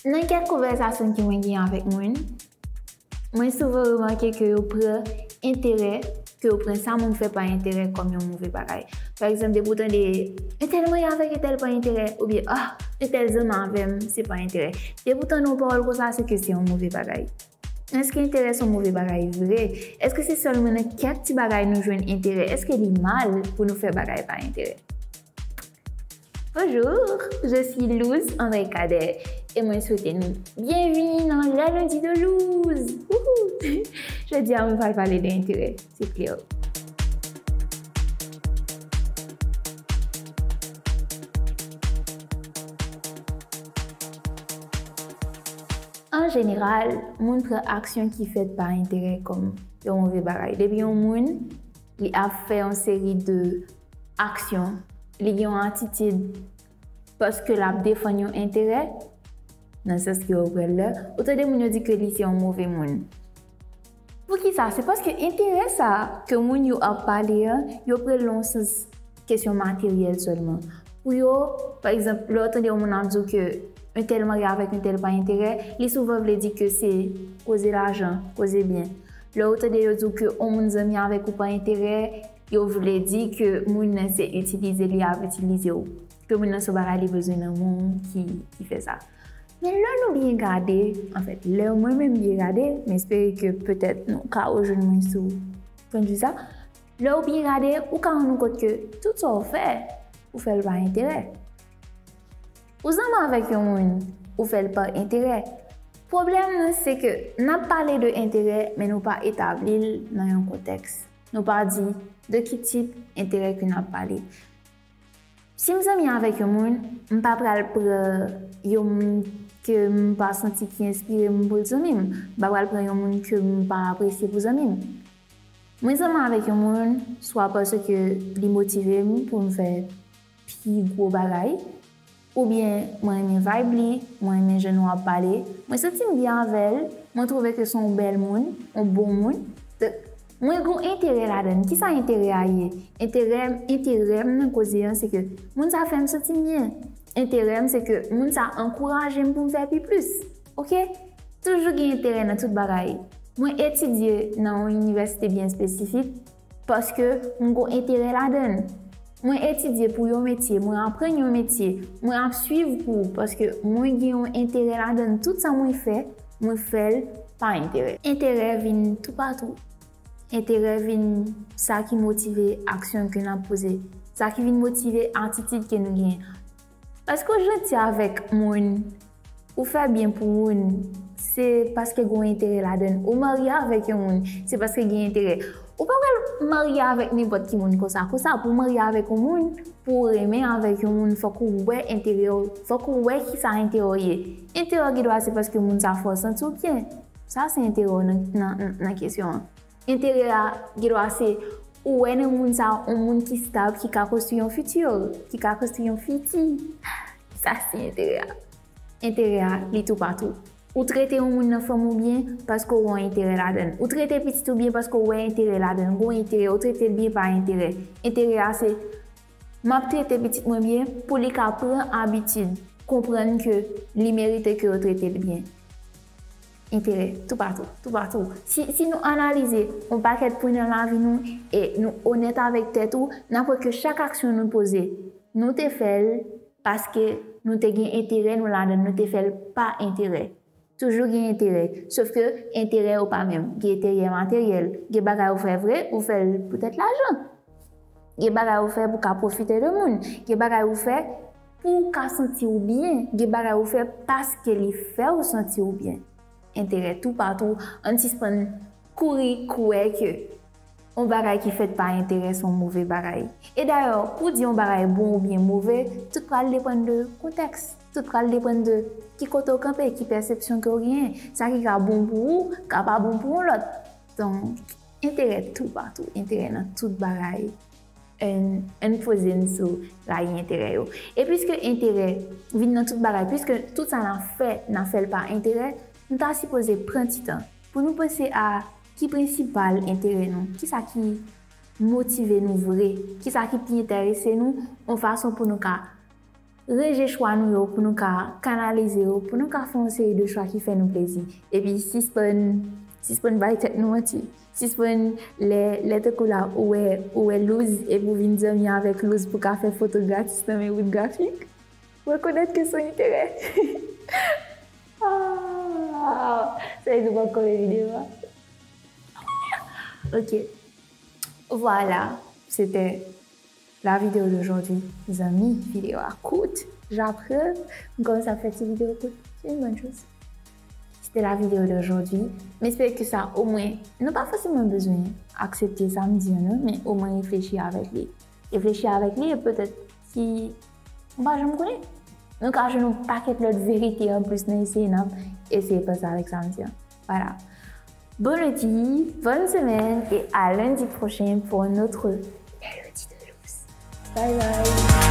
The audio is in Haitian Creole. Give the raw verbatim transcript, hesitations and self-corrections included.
Nan kèk konvèsasyon ke mwen gen avèk moun, mwen souvan remake ke yo pran enterè, ke yo pran sa moun fè pa enterè kòm yon move bagay. Pa egzanp, depi w tande entèl marye avèk entèl pa enterè, oubyen ah, entèl zanmi avè m, se pa enterè. Depi w tande yon pawòl konsa, se ke se yon move bagay. Èske enterè se yon move bagay vre? Èske se sèlman nan kèk ti bagay nou jwenn enterè? Èske li mal pou nou fè bagay pa enterè? Bonjour, je suis Louz André Cadet e mwen swete nou byenvini nan Lè nou di de Louz. Wouhou! Jodi a mwen pral pale de enterè, se klè. An jeneral, moun pran aksyon ki fèt pa enterè kòm yon move bagay. Depi yon moun, li ap fè yon seri de aksyon, li gen yon atitid paske l ap defann yon enterè, nan sans ke yo pran l la, ou tande moun yo di ke li se yon move moun. Poukisa? Se paske enterè sa ke moun yo ap pale an, yo pran l nan yon sans kesyon materyèl sèlman. Pou yo, pa egzanp, lè w tande yon moun ap di w ke entèl marye avèk entèl pa enterè, li souvan vle di ke se koze lajan, koze byen. Lè w tande yo di w ke yon moun zanmi avèk ou pa enterè, yo vle di ke moun nan se itilize li ap itilize w. Ke moun nan se yon bagay li bezwen nan men w ki, ki fè sa. Men lè nou byen gade, anfèt, lè mwen menm byen gade, m espere ke petèt nou ka rejwenn mwen sou pwennvi sa. Lè w byen gade, ou ka rann ou kont ke tout sa w fè, ou fè l pa enterè. Ou zanmi avèk yon moun, ou fè l pa enterè. Pwoblèm nan, se ke n ap pale de enterè, men nou pa etabli l nan yon kontèks. Nou pa di de ki tip enterè ke n ap pale. Si m zanmi avèk yon moun, m pa pral pran yon moun ke m pa santi ki enspire m pou l zanmi m. M pa pral pran yon moun ke m pa apresye pou zanmi m. Mwen zanmi avèk yon moun, swa paske li motive m pou m fè pi gwo bagay, oubyen mwen renmen vibe li, mwen renmen jan nou ap pale, mwen santi m byen avè l, mwen twouve ke se yon bèl moun, yon bon moun. Donk, mwen gen enterè ladan l. Kisa enterè a ye? Enterè, enterè m nan koze an, se ke moun sa fè m santi m byen. Enterè m, se ke moun sa ankouraje m pou m fè pi plis. Oke? Toujou gen enterè nan tout bagay. Mwen etidye nan yon inivèsite byen espesifik paske m gen enterè ladan l. Mwen etidye pou yon metye, mwen aprann yon metye, mwen ap swiv kou paske mwen gen yon enterè ladan l. Tout sa mwen fè, mwen fè l pa enterè. Enterè vin toupatou. Enterè vin sa ki motive aksyon ke n ap poze, sa ki vin motive atitid ke nou genyen. Èske w janti avèk moun, ou fè byen pou moun, se paske gen yon enterè ladan l? Ou marye avèk yon moun, se paske gen enterè. Ou pa pral marye avèk nenpòt ki moun konsa. Konsa, pou w marye avèk yon moun, pou w renmen avèk yon moun, fòk ou wè enterè w, fòk ou wè kisa enterè w ye. Enterè w gen dwa se paske moun sa fè w santi w byen. Sa se enterè w nan, nan, nan kesyon an. Enterè a gen dwa se ou wè nan moun sa yon moun ki stab, ki ka konstwi yon fiti, ki ka konstwi yon fiti. Sa se enterè a. Enterè a, li toupatou. Ou trete yon moun nan fanmi w byen paske w wè yon enterè ladan l. Ou trete pitit ou byen paske w wè enterè ladan l. Gen yon enterè, ou trete l byen pa enterè. Enterè a se m ap trete pitit mwen byen pou li ka pran abitid, konprann ke li merite ke yo trete l byen. Enterè, toupatou, toupatou. Si, si nou analize yon pakèt pwen nan lavi nou e nou onèt avèk tèt ou, n ap wè ke chak aksyon nou poze, nou te fè l paske nou te gen enterè nou ladan l, nou te fè l pa enterè. Toujou gen enterè, sof ke enterè yo pa menm. Gen enterè materyèl, gen bagay ou fè vre, ou fè l poutèt lajan. Gen bagay ou fè pou w ka pwofite de moun. Gen bagay ou fè pou w ka santi w byen. Gen bagay ou fè paske li fè w santi w byen. Enterè toupatou, ann sispann kouri kwè ke yon bagay ki fèt pa enterè se yon move bagay. E dayè, pou w di yon bagay bon oubyen move, tout pral depann de kontèks. Tout pral depann de ki kote w kanpe, ki pèsepsyon ke w genyen. Sa ki ka bon pou ou, ka pa bon pou yon lòt. Donk, enterè toupatou, enterè nan tout bagay. Ann, ann poze n sou rayi enterè yo. E piske enterè vin nan tout bagay, piske tout sa n ap fè, n ap fè l pa enterè, nou ta sipoze pran ti tan pou nou panse a ki prensipal enterè nou, kisa ki motive nou vre, kisa ki pi enterese nou, yon fason pou nou ka rejte chwa nou yo, pou nou ka kanalize yo, pou nou ka fè yon seri de chwa ki fè nou plezi. Epi sispann, sispann bay tèt nou manti. Sispann lè, lè tankou la, ou wè, ou wè louz, epi w vin zanmi avèk louz pou ka fè foto gratis nan men Wood Graphic. Rekonèt ke se yon enterè. Ah, sa vle di w p ap kanpe videyo a. Ok. Voilà, c'était la vidéo d'aujourd'hui. Zanmi, videyo a kout. J'apprends. M kòmanse ap fè ti videyo kout. C'est une bonne chose. C'était la vidéo d'aujourd'hui. M espere ke sa omwen, nou pa fòseman bezwen aksepte sa m di an non, men omwen reflechi avèk li. Reflechi avèk li, e petèt si nou pa janm konnen. Nou ka jwenn yon pakèt lòt verite anplis nan eseye n ap eseye panse avèk sa m di an. Voilà. Bon lundi, bonne semaine et à lundi prochain pour un autre Mélodie de Louse. Bye bye.